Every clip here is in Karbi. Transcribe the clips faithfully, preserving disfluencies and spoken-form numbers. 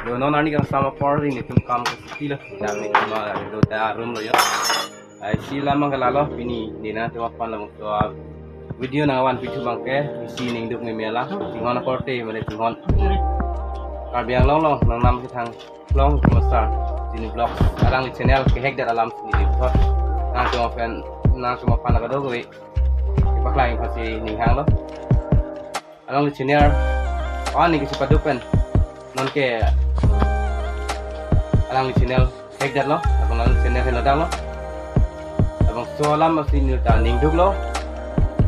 Yo, non arni kangsam apor si nelitum kam ke city lo. Nang nelitum a do ta room lo yo. Ai si lam abang ke lalo, pini neli nangtum aphan labangso a video nangvan pithu abang ke, isi ningduk meme alam, chinghon akorte, mane chinghon Karbi Anglong along nangnam kethang long Master Jinu Vlogs alangli channel kehekdet alam si neli puthot nangtum aphan, nangtum aphan kadokave kepaklang aphansi ning hanglo. Alangli channel, oh, neli kachepaduk pen non ke alangli channel hekdetlo, labang alangli channel henodak lo. Labangso alam si neli ta ningduklo.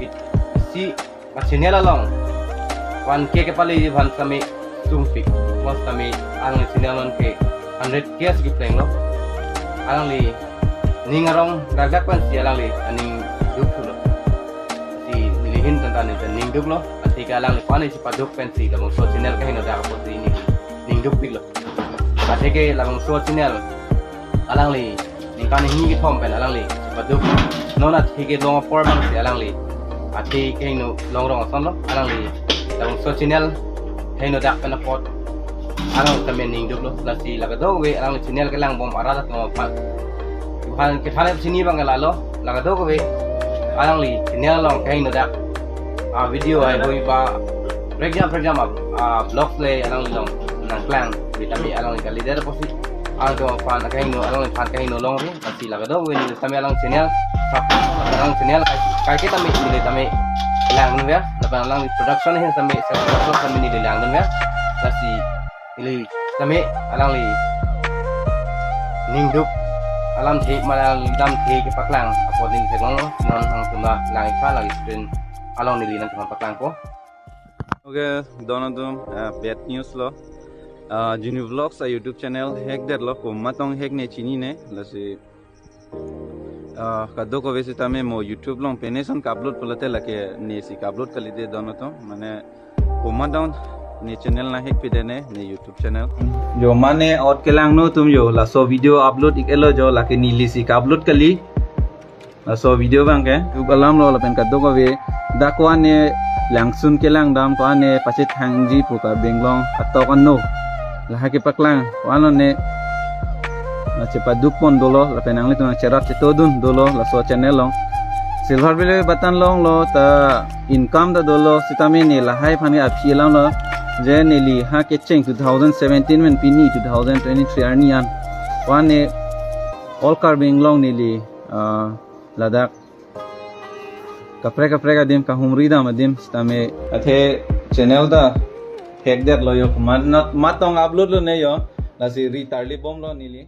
It, isi a channel along one K kepaleji aphan sitame sungpik. Mo sitame alangli channel non ke hundred K si keplenglo. Alangli ning arong dakdak pensi alangli aning duk thulo. Si neli ahin tangte neli ta ningduklo. Athe ke alangli aphan chepaduk pensi labangso channel kahenodak apotsi neli ningdukpiklo. Athe ke labangso channel alangli ningkan hini kethom pen alangli chepaduk. Non athe kelong apor abang si alangli athe kehingno longrong asonlo. Alangli labangso channel henodak pen apot alangli sitame ningduklo. Lasi la kadokave alangli channel kelangbom arat atum aphan, aphan kethan chini abang ke lalo, la kadokave alangli channel along kehenodak a video ai hoi ba prekjam prekjam a, a vlogs le alangli along nangklang, sitame alangli kalidet apotsi alangtum aphan kehingno, alangliphan kehingno longri. Lasi la kadokave neli sitame alang channel, sub alang channel kai, kaike tame neli tame langdunver, lapen alang production ahin sitame, sitame neli langdunver. Lasi neli sitame alangli ningduk alamthe, mane alangli damthe kepaklang apot neli theklonglo. Non nangtum ta lang-ik tha, lake screen along neli nangtum paklangpo. Okay, don atum, ah, bad news lo. Ah, Jinu Vlogs a YouTube channel hekdetlo, komat tong hek ne chinine, lasi, ah, kadokave sitame mo YouTube along pine ason ka-upload pulote lake nesi ka-upload kalite don atum, mane komat tong ne channel nanghekpidetne, ne YouTube channel. Yo mane ot kelangno atum yo, laso video upload ik-etlo jo, lake nelisi ka-upload kali. Laso video abang ke YouTube alam lo, lapen kadokave dak ko-an ne langsun kelang dam, ko-an ne pachethangji pu Karbi Anglong atok ano lahai kepaklang, ko-an lone chepaduk pon dolo, lapen nanglitum cherap chetodun dolo laso channel along. Silver play button longlo ta income ta dolo, sitame ne lahai aphan ke aphi alam lo. Je neli ha kecheng two thousand seventeen pen pini two thousand twenty-three arni an, ko-an ne all Karbi Anglong neli, ah, ladak kaprek kaprek adim kahumri dam adim sitame. Athe channel ta hekdetlo yo, komat tong upload lone yo, lasi ri tarlibomlo neli.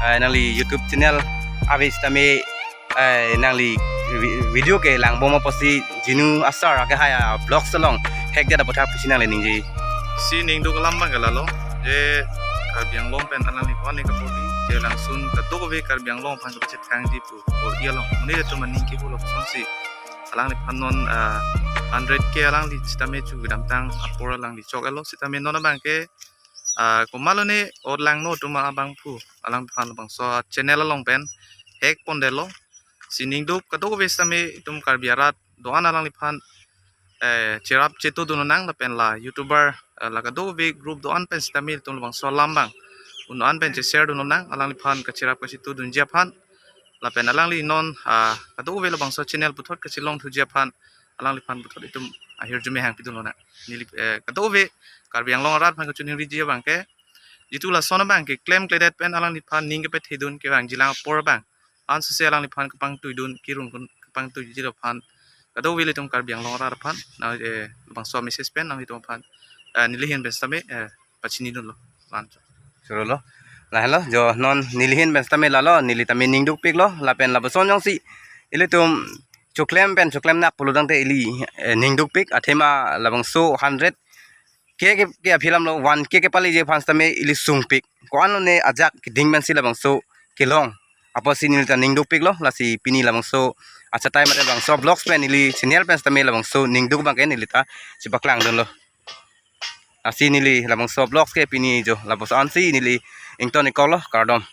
Ai, nangli YouTube channel ave sitame, ai, nangli vi-, video kelangbom apotsi Jinu Asar akehai a vlogs along hekdet apot thak pisi nangli ningje. Si ningduk alam abang ke lalo, je Karbi Anglong pen alangli ko-an ne kapordi, je langsun kadokave Karbi Anglong aphan kapachethangji pu pordi along, mane atum aning kepu lo sonsi alangliphan non, ah, hundred K alangli sitame chu kedamtang apor alangli chok-etlo, sitame non abang ke, ah, komat lone ot langno atum abangphu, alangphan labangso channel along pen hek pondetlo. Si ningduk kadokave sitame itum Karbi arat do-an alangliphan, eh, cherap chetodun nang, lapen la YouTuber, eh, la kadokave group do-an pen sitame itum labangso alam abang un-an pen che-share dun nang, alangliphan kacherap kachetodunji aphan. Lapen alangli non, ah, kadokave labangso channel puthot kachelongthuji aphan, alangliphan puthot itum ahirjume hangpidun lonang. Neli, eh, kadokave Karbi Anglong arat aphan kachiningriji abang ke, jitu lason abang ke klemkledet pen alangliphan ning kepethedun kevangjilang apor abang, ansose alangliphan kepangtuidun, kirung kun kepangtuiji aphan, kadokave ilitum Karbi Anglong arat aphan nang, eh, labangso message pen nanglitum aphan, eh, neli ahin pen sitame, eh, pachinidunlo. Lan. Chorolo. Lahelo, jo non neli ahin pen sitame lalo, neli tame ningdukpiklo, lapen lapuson jongsi ilitum choklem pen choklem nak pulo tangte ili, eh, ningdukpik, athema labangso hundred K ke, ke aphi alam lo, one K kepaleji aphan sitame ili sungpik. Ko-an lone ajak keding pensi labangso kelong apotsi neli ta ningdukpiklo, lasi pini labangso achatai mate labangso vlogs pen neli channel pen sitame labangso ningduk abang ke neli ta chepaklangdunlo. Lasi neli labangso vlogs ke pini jo lapuson si neli ington-ikkoklo, kardom.